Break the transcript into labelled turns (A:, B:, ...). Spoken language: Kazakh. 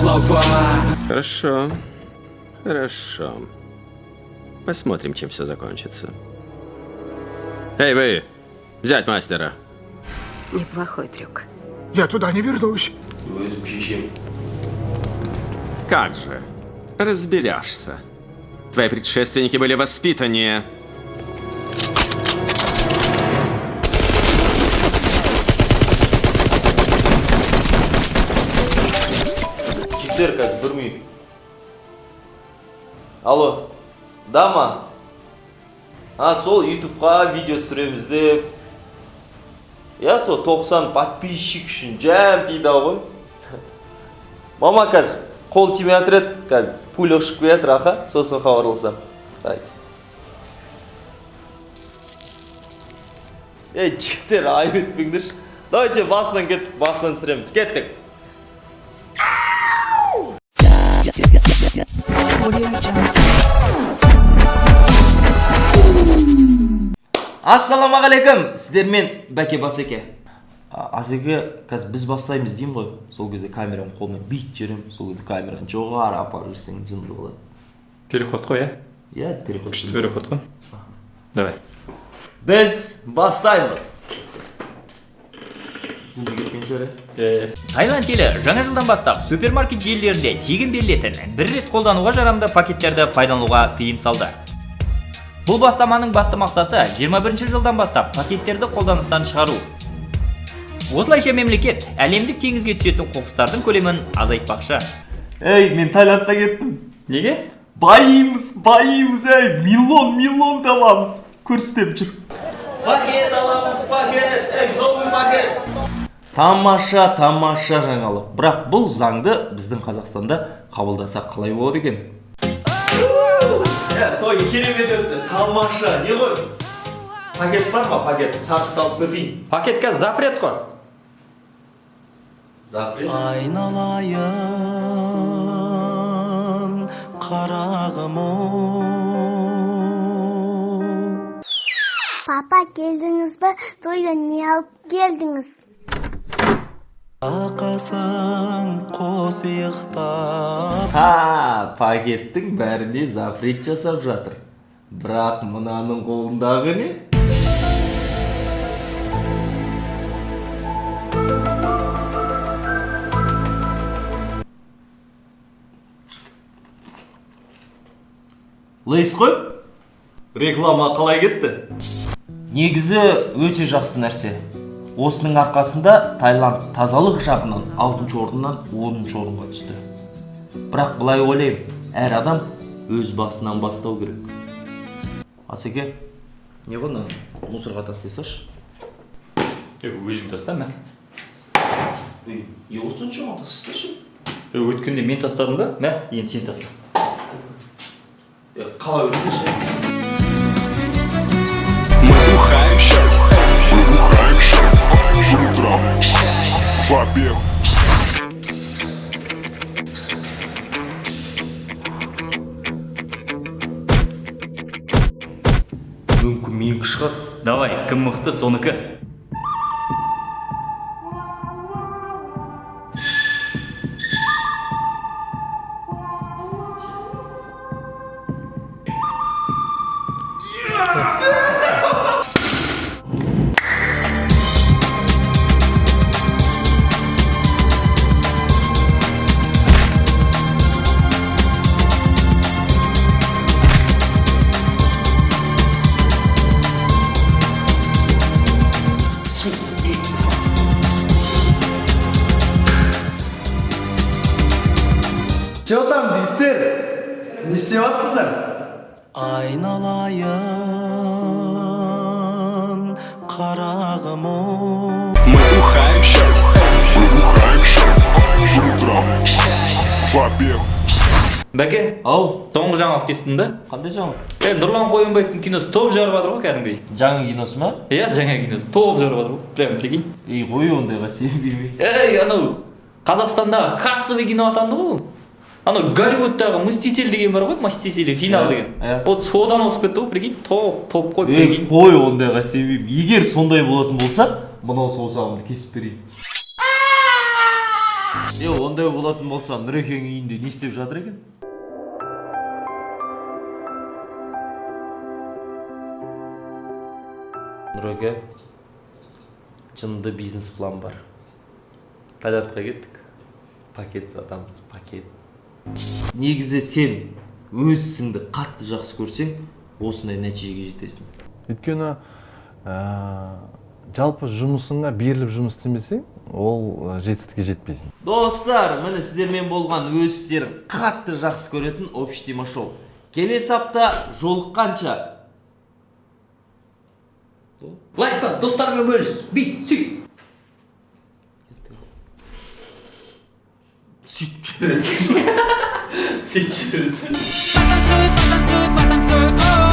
A: Слова.
B: Хорошо. Хорошо. Посмотрим, чем все закончится. Эй, вы! Взять мастера!
C: Неплохой трюк.
D: Я туда не вернусь.
E: Өзім шешемін.
B: Как же? Разберешься. Твои предшественники были воспитаннее.
E: Жігіттер, қазір бір минут. Алло, дама. А, сол ютубқа видео түсіреміз деп. Иә, сол 90 подписчик үшін жам пида ғой. Мама, қазір қол тимей жатыр еді, қазір пуля ұшып келе жатыр, аха, сосын хабарласамын. Давайте. Ей, жігіттер, айып етпеңдерші. Давайте басынан кеттік, басынан түсіреміз. Кеттік.
C: Audio Jungle.
E: Ассалаумағалейкум, сіздермен Бәке Басеке. Асеке, қазір біз бастаймыз деймін ғой. Сол кезде камераны қолыммен бүйтіп жүремін, сол кезде камераны жоғары апарып жүрсең, жынды болады.
F: Переход қой, иә?
E: Иә, переход.
F: Күшті переход қой. Давай.
E: Біз бастаймыз. Жынды кеткен шығар, иә?
F: Иә.
G: Таиланд елі жаңа жылдан бастап супермаркет желілерінде тегін берілетін бір рет қолдануға жарамды пакеттерді пайдалануға тыйым салды. Бұл бастаманың басты мақсаты 21 жылдан бастап пакеттерді қолданыстан шығару. Осылайша мемлекет әлемдік теңізге түсетін қоқыстардың көлемін азайтпақшы.
E: Ей, мен Таиландқа кеттім.
F: Неге?
E: Байимыз, байимыз, ей, миллион, миллион табамыз. Көрсетемін, жүр. Пакет аламыз, пакет, ей, новый пакет. Тамаша, тамаша жаңалық. Бірақ бұл заңды біздің Қазақстанда қабылдаса, қалай болады екен? Е, той керемет өтті, тамаша. Не ғой? Пакет бар ма, пакет? Сарқыт алып кетейін.
F: Пакетке запрет қой.
E: Запрет.
H: Айналайын қарағым.
I: Папа, келдіңіз бе? Тойдан не алып келдіңіз?
H: Ақасың қос иықтап.
E: Ха, пакеттің бәріне запрет жасап жатыр. Бірақ мынаның қолындағы не? Лейс қой. Реклама қалай кетті? Негізі өте жақсы нәрсе. Осының арқасында Таиланд тазалық жағынан 6 орыннан 10 орынға түсті. Бірақ былай ойлаймын, әр адам өз басынан бастау керек. Асеке, не ғой, мынаны мусорға тастай салшы.
F: Е, өзің таста, мә.
E: Ей, не болды соншама, тастасайшы.
F: Е, өткенде мен тастадым ба? Мә, енді сен таста.
E: Е, қала берсеңші.
A: Мы бухаем ща, мы бухаем ща. Утром в обед.
E: Мүмкін, менікі шығар.
G: Давай, кім мықты, соныкі.
J: Че там, жігіттер? Не істеп жатсыңдар?
H: Айналайын қарағым.
A: Мы бухаем ща, мы бухаем ща. Утром в обед.
G: Бәке,
E: Ау.
G: соңғы жаңалық естідің ба?
E: Қандай жаңалық?
G: Е, Нұрлан Қойынбаевтың киносы топ жарып жатыр ғой кәдімгідей.
E: Жаңа киносы ма?
G: Иә, жаңа киносы топ жарып жатыр ғой. Прям прикинь.
E: Ей, қой, ондайға сенбеймін.
G: Ей, анау Қазақстандағы кассовый кино атанды ғой ол. Анау Голливудтағы «Мститель» деген бар ғой, «Мстители. Финал»
E: Иә,
G: деген.
E: иә.
G: Вот содан озып кетті ғой, прикинь, топ, топ қой,
E: Ей,
G: прикинь.
E: қой, ондайға сенбеймін. Егер сондай болатын болса, мынау саусағымды кесіп берейін. Е, ондай болатын болса, Нұрекең үйінде не істеп жатыр екен? Нұреке, жынды бизнес план бар. Таиландқа кеттік, пакет сатамыз, пакет. Негізі сен өз ісіңді қатты жақсы көрсең, осындай нәтижеге жетесің.
J: Өйткені жалпы жұмысыңа беріліп жұмыс істемесең, ол жетістікке жетпейсің.
E: Достар, міне, сіздермен болған өз істерін қатты жақсы көретін Общий Тима Шоу. Келесі апта жолыққанша.
G: Лайк бас, достарыңа бөліс, бүй, сүй.
E: Сөйтіп жүресің, сөйтіп жүресің.
G: Потанцуй, потанцуй, потанцуй.